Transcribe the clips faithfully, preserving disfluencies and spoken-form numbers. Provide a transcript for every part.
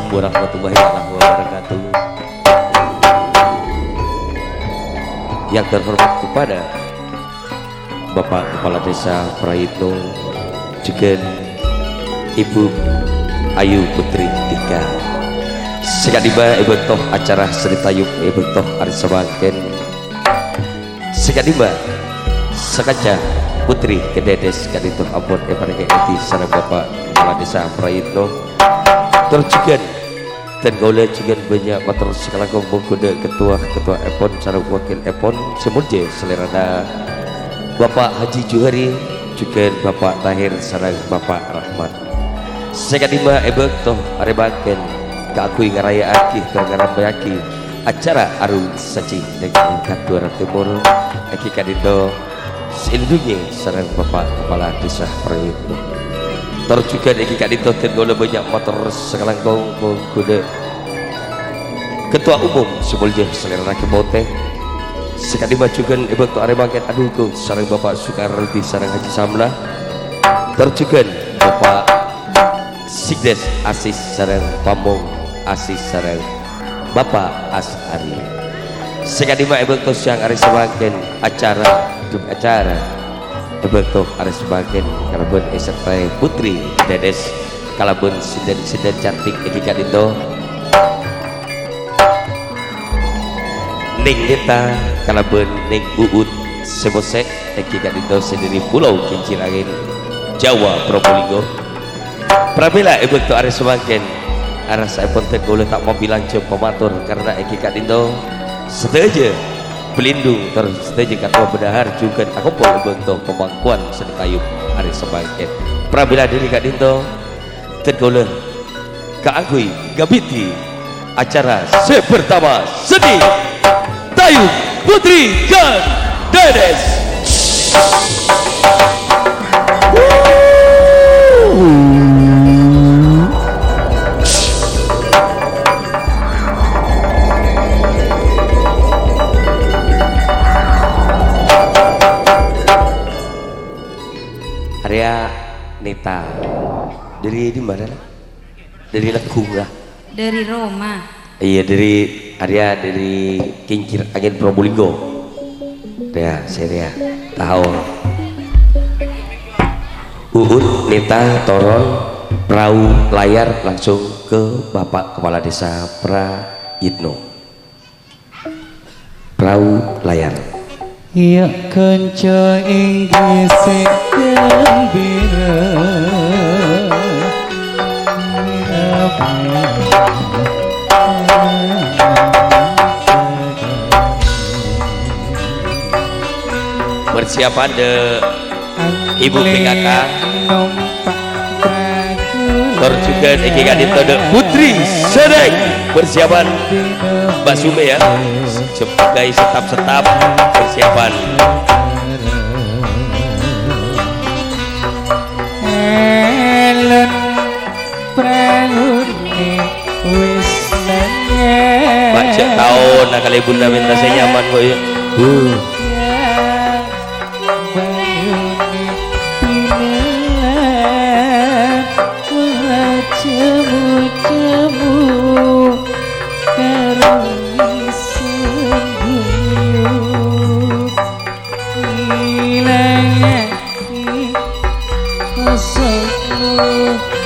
Warahmatullahi taala wabarakatuh. Yang terhormat kepada Bapak Kepala Desa Prayitno, jhughân Ibu Ayu Putri Tika. Sakadimma è bâkto acara sè ètayup è bâkto arè samangkèn. Sakadimma, sakanca Putri Kededès ka'dinto ampon èparèngè èdhi sareng Bapak Kepala Desa Prayitno. Tor jhughân, dân kaulâ jhughân bânnya' mator sakalangkong mongghu dâ' ketua-ketuaèpon sareng wakilèpon sè molja salèrana Bapak Haji Johari, jhughân Bapak Tahir sareng Bapak Rahmat. Sakadimma è bâkto arè mangkèn kaangghuy ngaraya'aghi tor ngaramèyaghi acara arung sacè neng Kadhuwârân Timur, èngghi ka'dinto sè èlindhungè sareng Bapak Kepala Desa Prayitno. Tor jhughân èngghi ka'dinto dân kaulâ bânnya' mator sakalangkong mongghu dâ' Ketua Umum sè molja salèrana Kè Potè. Sakadimma jhughân è bâkto arè mangkèn adhungkong sareng Bapak Sukardi sareng Haji Samla. Tor jhughân Bapak Sikdes Asis sareng Pamong Asis sareng Bapak Asari. Sakadimma è bâkto sèyang arè samangkèn acara, duk acara è bâkto arè samangkèn kalabân èsertaè Putri Dedès kalabân sèdhân-sèdhân cantik èngghi ka'dinto. Neng Neta kalabân Neng Uut sè mosèk èngghi ka'dinto sè dâri Pulau Kincir Angin, Jawa, Probolinggo. Pramèla è bâkto arè samangkèn, arassaèpon dân kaulâ ta' mabilang jam pamator karana èngghi ka'dinto sadhâjâ pelindung tor sadhâjâ ketua bendahar jhughân akompol è bâkto pamangkowan sè ètayup arè samangkèn. Pramèla dâri ka'dinto, dân kaulâ kaangghuy ngabidhi acara sè partama seni tayub Putri Kededès. Arèya Neta. Dâri dimma, Ra? Dâri Leghung, Ra? Dâri Roma. Iyâ, dâri, arèya dâri Kincir Angin Probolinggo. Rèya, sè rèya. Tao. Uut, Neta, toron, perahu layar langsung ke Bapak Kepala Desa Prayitno. Perahu layar. Iyâ, kanca èngghi sè ghembira. Persiapan dâ' Ibu P K K. Tor jhughân èngghi ka'dinto dâ' Putri Sedeng. Persiapan Mbak Sume ya. Sebagai setap-setap persiapan. Elon pralune wis nanya. Mbak cek taon, nah, kalèbun minta sè nyaman kok ya. Uh. Banyune pinelan, ora cemu-cemu karo isen guyu. Ngilangake kosong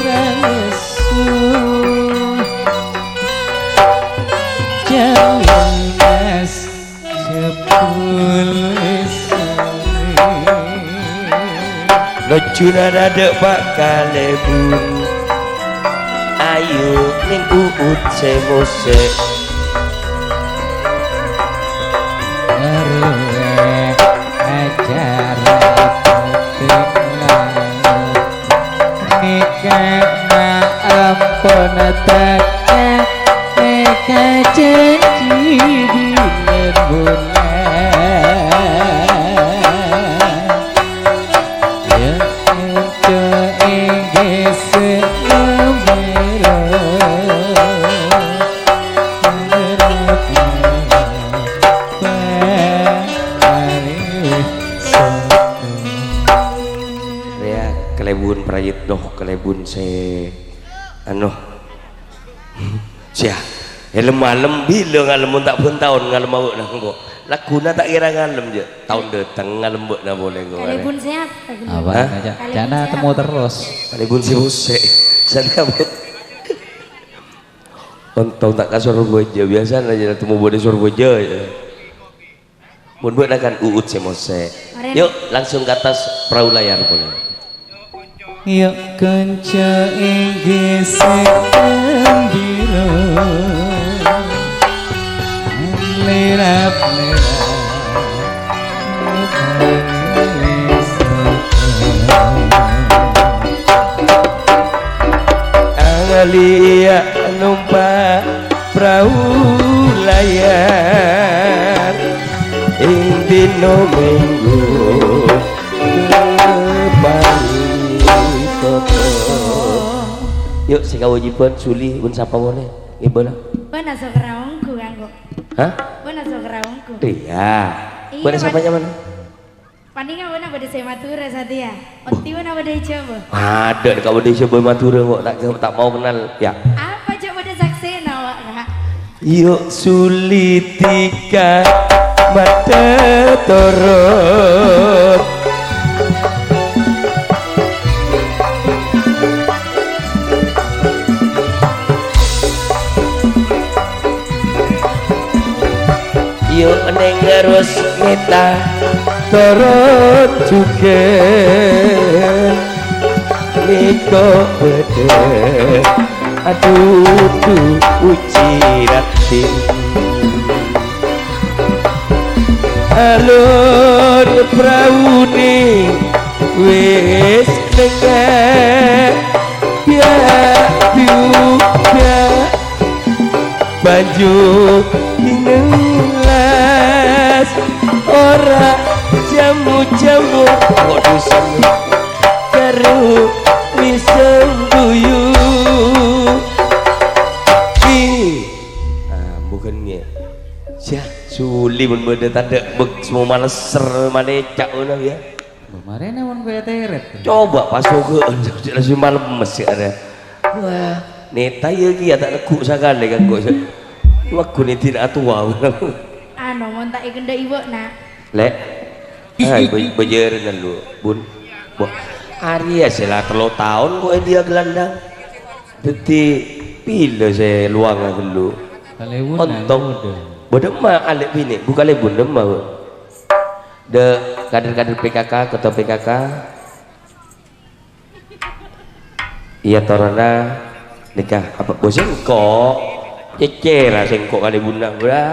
rasu. Jauh mas. Sepuluh sore. Nojjuna dâ' Pak Kalèbun. Ayo neng Uut sè mosèk. Arwah acara penting laut. Nèka ma' ampon teka, nèka janji bilân bulan. Ya, ento ènggi sè nomor. Rèya kalèbun prayitno, kalèbun sè, anu, Sia, è lem-malem, bilâ ngalem, mon ta' bân taon ngalem abâ'na engko'. Lagghuna ta' kèra ngalem, jâ'. Taon dâteng ngalem bâ'na polè engko'. Kalèbun sehat, Pak Guru. Apa, Kak? Kalèbun Jana sehat. Temu terus. Kalèbun si Buse. Sana, Bu. Ontong ta' ka Surabaya, biasana jâ' temu bâdâ Surabaya, ya. Mon bâ'na kan Uut sè mosè. Maren. Yuk, langsung ke atas perahu layar polè. Yuk, kanca èngghi sè gembira. Lerap-lerap. Angalia numpa' perahu layar, ing dina Minggu lepari toto. Yuk, sè kawâjibhân suli pun sapa polè? Ibu lah. Bân aso keraongku, kanggo. Hah? Bân aso keraongku. Iya. Iya, bân sapa Pak. Nyaman? Panèka bâ'na bâdâ sè Madhurâ satèya. Ottè bâ'na bâdâ è Jhâbâ. Adâ' ka bâdâ è Jhâbâ Madhurâ kok ta', ta' mau kenal, ya. Apa jhâ' bâdâ saksèna, Wak, Kak? Yuk, suli dhika madhâ torot. Yu neng terros mènta torot jhughân, nèko bâdâ adhudhu uji raddhin. Alon praune wis nengka, biya' biya' Banyu dineng las, ora jamu-jamu, kok dusen karo miseng guyu. Ih, ah, bukan nge. Syah, suli men bâdâ tadâ' bek semua maleser, malecak ngono ya. Marèna mon kowe teret. Coba pas soge'en, jek la sè malem messi arè. Wah, neta ya ki ya ta' neggu' sakalè kanggo se-, waggu ne dina atowa. Ano, mon ta' èkendhâ'i bâ'na. Lek. Hai, bâ-, bâjârân lu, Bun. Bo, arèya sè la tello taon kok e dia gelandang. Dhâddhi, pila sè luwanga ghâllu? Kalèbun ontong. Bâdâ emma alè' binè', bu kalèbun dâ' emma, Bu. Dâ' kader-kader P K K, ketua P K K. Iyâ, toronna nèka, apa, bos sèngko'? Cècèra sèngko' kalèbunna, bra.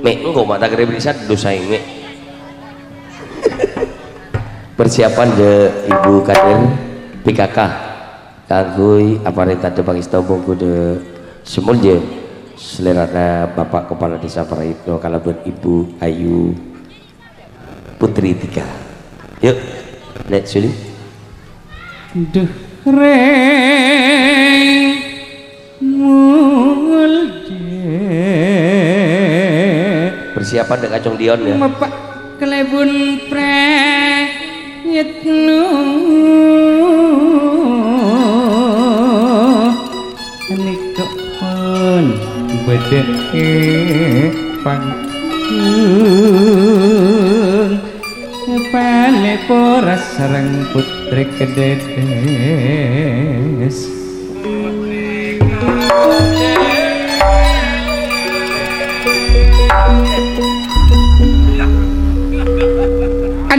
Mè', engko' ma' ta' kèra bherrisan, dosa, mè'. Persiapan dâ' Ibu Kader P K K kaangghuy aparènta dâ' pangèsto mongghu dâ' sè molja salèrana Bapak Kepala Desa Praitno kalabân Ibu Ayu Putri tiga. Yuk, Lek Suli. Duh, rèng mulja. Persiapan dek Kacong Dion, ya. Mapa' kalèbun prayitno. Nèko pon bâdâ è panggung, palèpora sareng Putri Kededdes.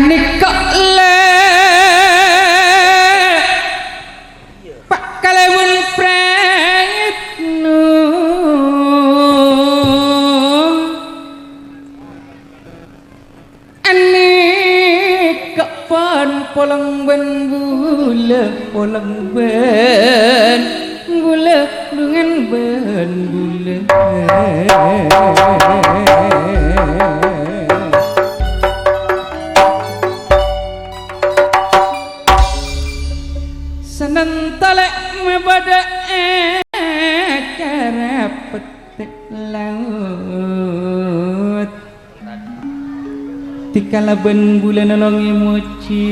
Nèko lè Pa' kalèbun prayitno. Anèka pon polong bân bulâ, polong bân bulâ, lungan bân bulâ. Sananta lè' mabâdâ acara pettè' laot. kalabân bulâna long èmojhi.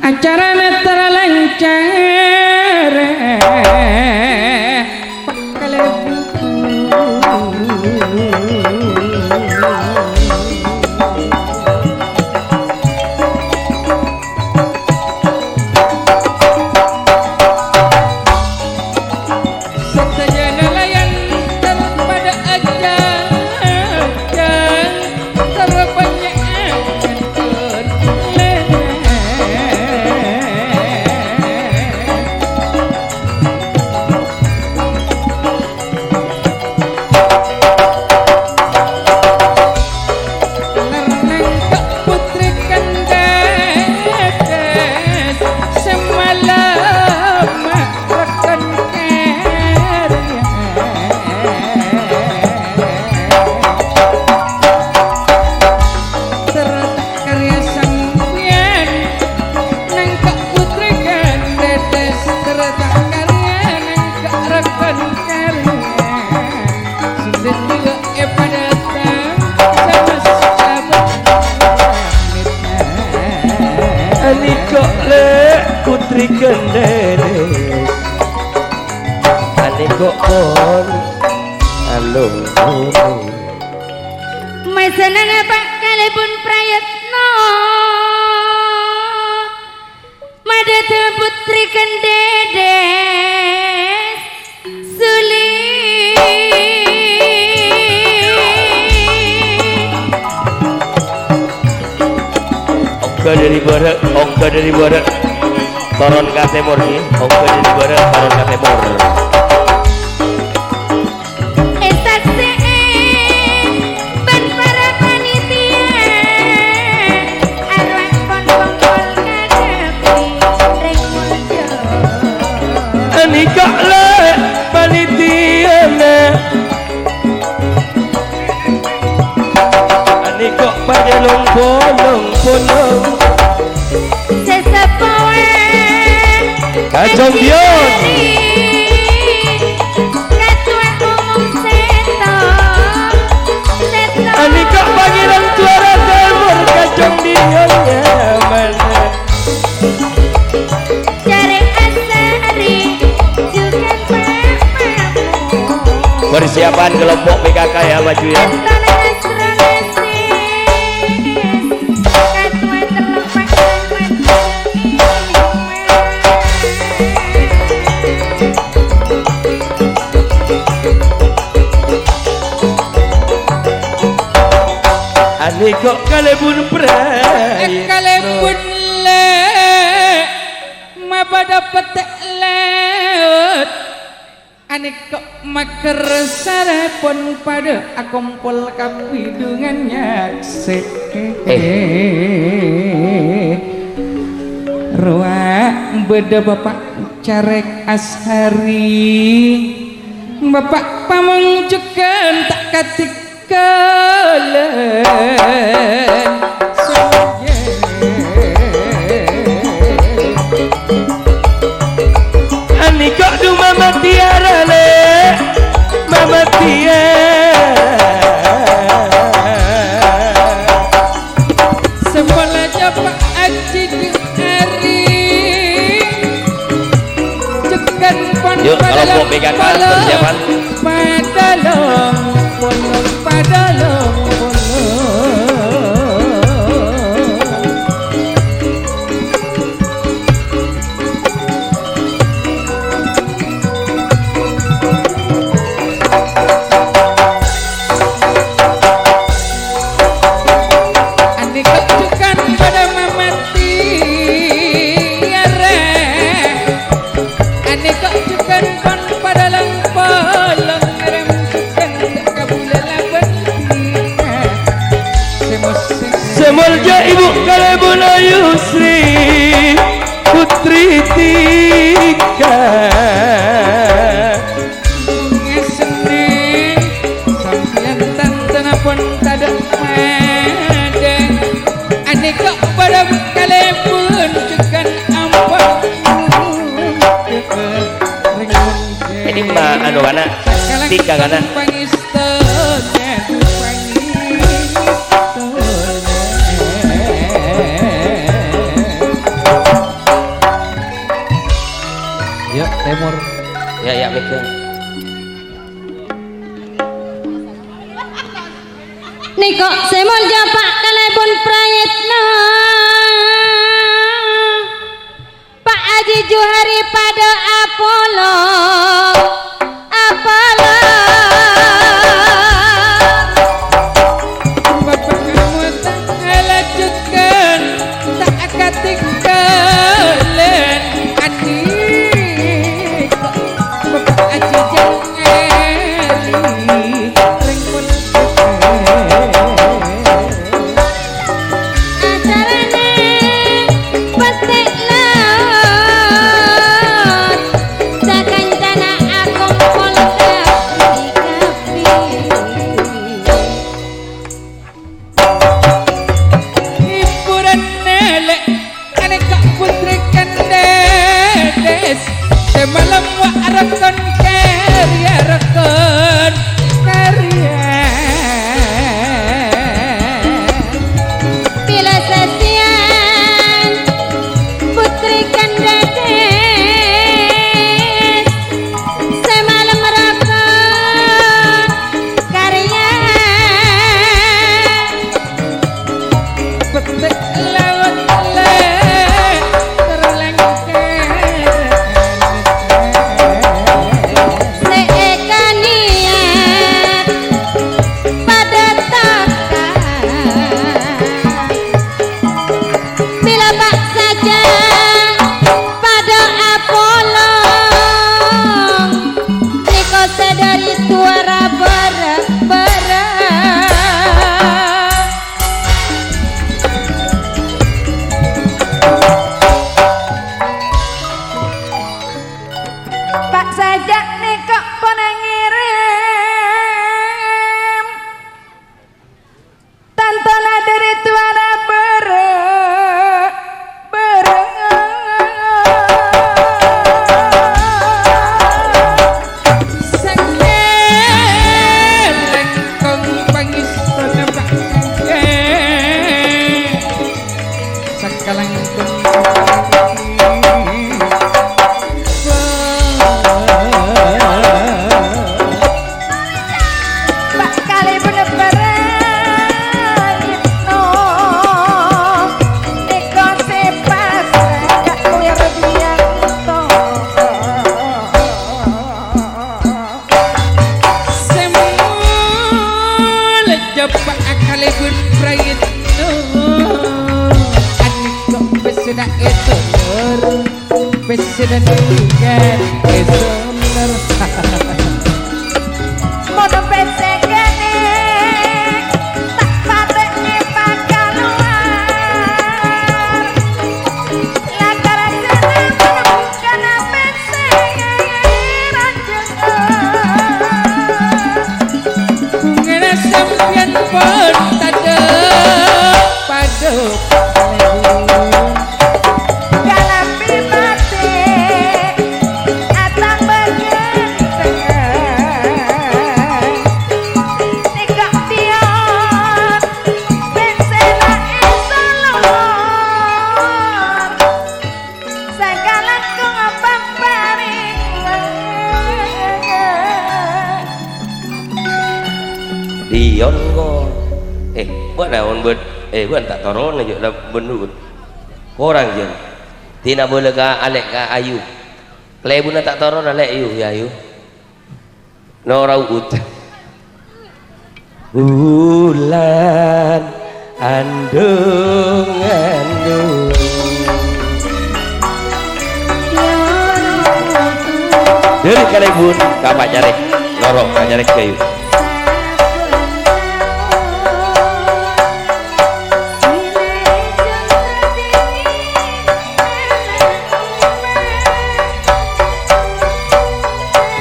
Acarana tara lancar, pakalebu. Sadhâjâna layan tan padâ ajâjâng, sarwa bânnya'an ngantos lèrèng. Ler nangka' putri Kendèdès, sè malem rakan karya. Sarta karya sampèyan nangka' putri Kendèdès, sarta karya nangka' rakan karya. Sè dhâddhi èpadâtang sama sahabat. Anèko' lè' putri Kendèdès. Anèko' pon alung. Masanana pakalèbun prayatna. Madâdâ putri Kendèdès suli. Ongghâ dâri bârâ', ongghâ dâri bârâ'. Toron ka tèmor, ngghi. Ongghâ dâri bârâ', toron ka tèmor. Èsaksè'è bân para panitia, arowa kon-kongkol kadhâbhi rèng molja. Anèko' lè' panitiana, anèko' pajâlong polong-polong. Sè seppowa Kacong Dion. Ketua Umum Seto. Seto. Anèko' Pangèran Juara Timur, Kacong Dion nyamana. Jârè Asari, jhughân Pak Mahmud. Persiapan kelompok P K K ya, maju ya. Anton Hasrul Aziz. Anèko' kalèbun prai. Kalèbun lè' mapadâ pètè' lèwat. Anèko' makkèr sarè pon padâ akompol ka bidungan nyaksè. Eh. Rowa bâdâ Bapa' Carèk Ashari, Bapa' Pamong jhughân ta' kadhi Kalen. Anèko' du Mama Tiara, lè'. Mama Tiara. Sè molja Pak Aji Ju Ari. Jhughân pon. Yuk, kelompok P K K, persiapan. Padâlong polong, padâlong polong. Anèko' jhughân padâ mamati, arè. Anèko' jhughân pon padâlong polong, rem jhughân kabulâ labân bina. Sè mos-, sè molja Ibu Kalèbun Ayu Sri Putri Tika. Bhunga sennèng, sampèyan tantana pon tadâ' padâ. Anèko' padâ kalèbun jhughân ampon. Ini ma-, anu, kana', tiga kana'. Pangèsto, pangèsto. Nèko sè molja Pa' Kalèbun Prayitno, Pa' Aji Johari padâ apolong, apolong. Bapa' kamu ta' alajukkan, ta' akatinggalan, adik. Bapa' Aji Johari, rèng Acarana pastè laot, sakancana akompol kabbi-kabbi. Hiburan elek aneka putri Kendedes. Semalam wa' rakon karya, rakon karya. Bila sesian putri Kendedes, semalam rakon karya. Pete' laut le-, terlengker. Sè èkanèyat padâ tokang. Bilâ pa' sajâ padâ apolong, nèko sè dâri sowara bârâ-bârâ. Pa' sajâ nèko pona ngèrèm. Tantona dâri sowara bârâ-bârâ. Sangkèlèng kong pangèstona Pa' Kangkè. Sakalangkong. Bakal ibu neperang no, niko sifat gak kuir bianto. Semula coba akal ibu prayitno, aniko pesena itu. Pèssèna dhika èsonner. Mon pèssè kènè' ta' patè èpakalowar. Lakar sèna mon bhungkana pèssè rajungan. Bhungana sampèyan pon tadâ' padâ. Kalambi mati atambâ ganteng. Nèka pèyan pèssèna èsalor. Sakalangkong pamparing. Diyon ko. Eh, bâ'na mon bâd-, eh, bâ'na ta' toron jâ' la bendut. Korang, Jan. Tina bâlâ ka Alek ka Ayu. Kalèbunna ta' toron, Alek, Yu, ya, Yu. Nora u'ut. Bulan andung-andung. Dâri Kalèbun ka Pa' Carèk. Noro' Pa' Carèk, Yu.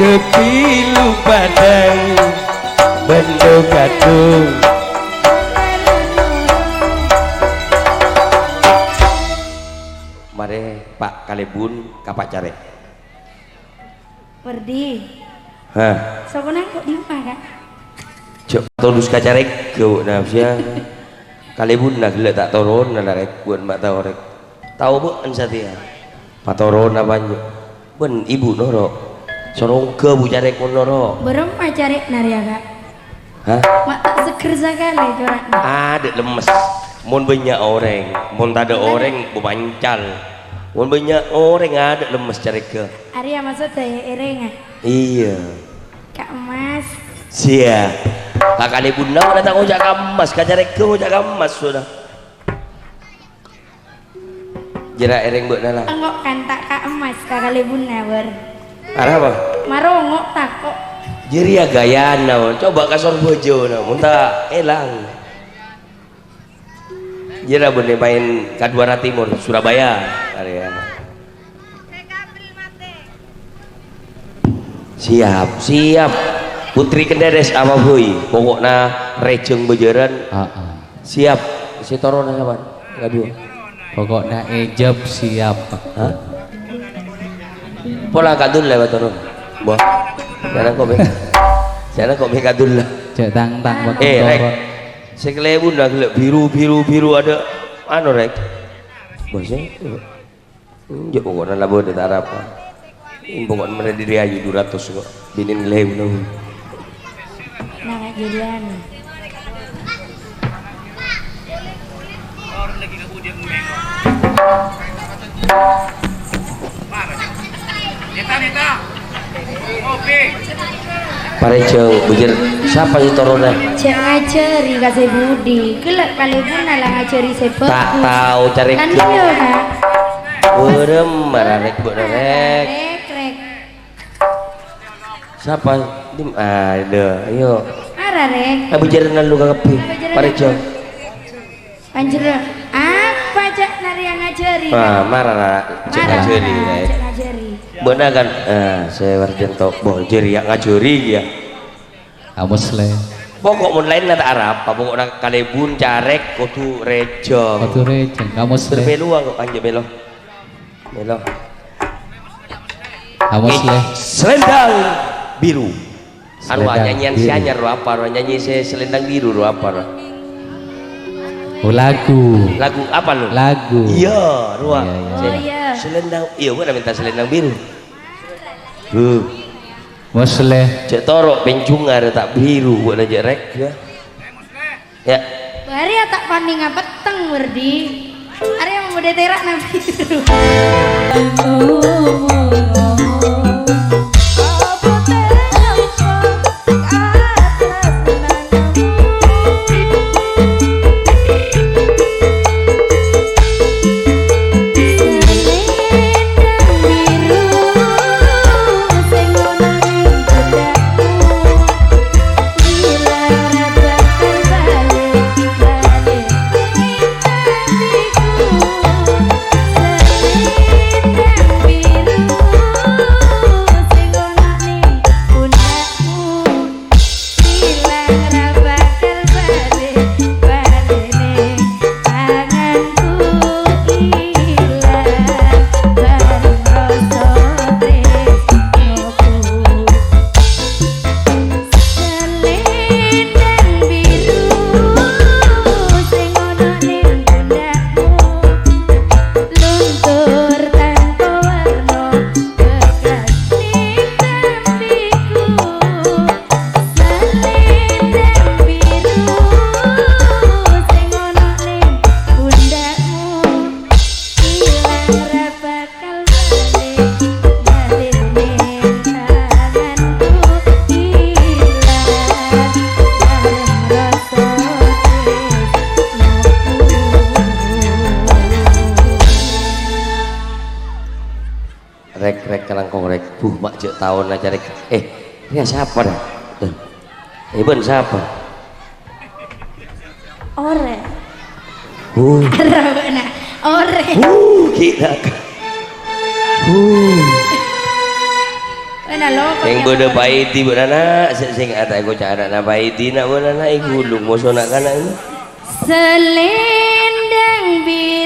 Kepilu padang bendo gadung. Marè, Pa' Kalèbun ka Pa' Carèk. Perdi. Hah? Sokona engko' dimma, Kak? Jhâ' todus ka Carèk, gâwâ' nafsiya. Kalèbunna ghellâ' ta' toron, nala rèk, bân ma' tao rèk. Tao bâ'en satèya. Patoron apa nyo? Bân ibu noro'. Sorongga bu Carèk mon noro'. Bârâmma Carèk narèya, Kak? Hah? Ma' ta' Kerja kali, Juragan. Adâ' lemmes. Mon bânnya' orèng, mon tadâ' orèng, bu pancal. Mon bânnya' orèng, adâ' lemmes carèka. Arèya maksodda è-, èrèngnga. Iyâ. Ka' Emmas. Siap. Ka' kalèbunna, udah tak ngoca' Ka' Emmas, ka carèka ngoca' Ka' Emmas, sudah. Jârèya èrèng bâ'na la. Enggak kan ta' Ka' Emmas ka kalèbunna, Bâr. Arapa? Marongo' tako'. Jârèya gayana, mon. Coba ka Sorbhâjâ, na. Mon ta' èlang. Jârèya bânnè maèn ka Duara Timur, Surabaya. Arèya. Siap, siap. Putri Kenderes ama bhâi. Pokokna rèjâng bâjârân. Heeh. Siap. Sè toronna sapa? Kadhuwâ. Pokokna ejab siap. Hah? Pola Ka' Dulla bâ' toron. Bo. Jârèya kok mè'. Jârèya kok mè' Ka' Dulla. Cek tang-tang waktu Eh, Rek. Toron. Sè kalèbunna ghellâ' biru, biru, biru adâ' anu, Rek. Bos, eh. Enjâ' pokokna la bâdâ ta' arapa. Pokokna mèrè diri ayu du ratos kok. Binèn ngalèbun. Nang jadian. Parèjâng, bujur. Sapa sè toronna? Jhâ' ngajhâri ka sè budi. Ghellâ' kalèbunna la ngajhâri sè Ta' bhâghus. Tao carèka. Kan iyâ, Kak? Wârem, mara rek, Bu, rek. Rek, rek. Sapa? Dim-, aduh, ayo. Mara, rek. Abujârân lu ka kabbhi. Abujârân Parèjâng. Panjero, apa ca'na arèya ngajhâri, Ah, Kak? Mara, ra, cek Mara, ngajhâri, mara, eh. Cek ngajhâri. Bâ'na kan, eh, sè warjânto, boh, jârèya ngajhâri, ya. Kamus, Le. Pokok mon laènna ta' arapa, pokokna kalèbun carèk kodhu rèjâng. Kodhu rèjâng, kamus, Le. Bermelu, ah, kok anjâ' mèlo. Mèlo. Kamus, Le. Selendang biru. Anu, Selendang nyanyian biru. Sè anyar, ro, apa, ro? Nyanyi sè Selendang Biru, ro, apa, ro? Oh, lagu. Lagu apa, lo? Lagu. Iya, ro. Iya, iya. Sè-, Oh, iya. Selendang, iya, bukan minta Selendang Biru. Huh. Mus, Le. Cek toro' pencungar ta' biru, bukan aja rek, ya. Ya. Bâri' ta' panènga petteng, Werdi. Arèya mangkèn tèra' nabi. Selendang biru sing ana ning pundhakmu, luntur tanpa warna, bekas ning tambiku. Selendang biru sing ana ning pundhakmu, ilang ra bakal balik, balik ning tanganku, ilang bareng rasa tresnaku. Rek, rek, kalangkong, rek. Buh, mak, jek taon aja, rek. Eh, ini siapa, dah? Tuh. Eh, bân sapa? Orèng. Huh. Ora bâ'na. Orèng. Huh, gila. Huh. Bâ'na lo, Yang kok bâdâ yang paidi bâ'na, na', sè-, sing ata' èkoca' ana'na paidi, na', bâ'na, na', è ghulung moso na'-kana' ini. Selendang biru.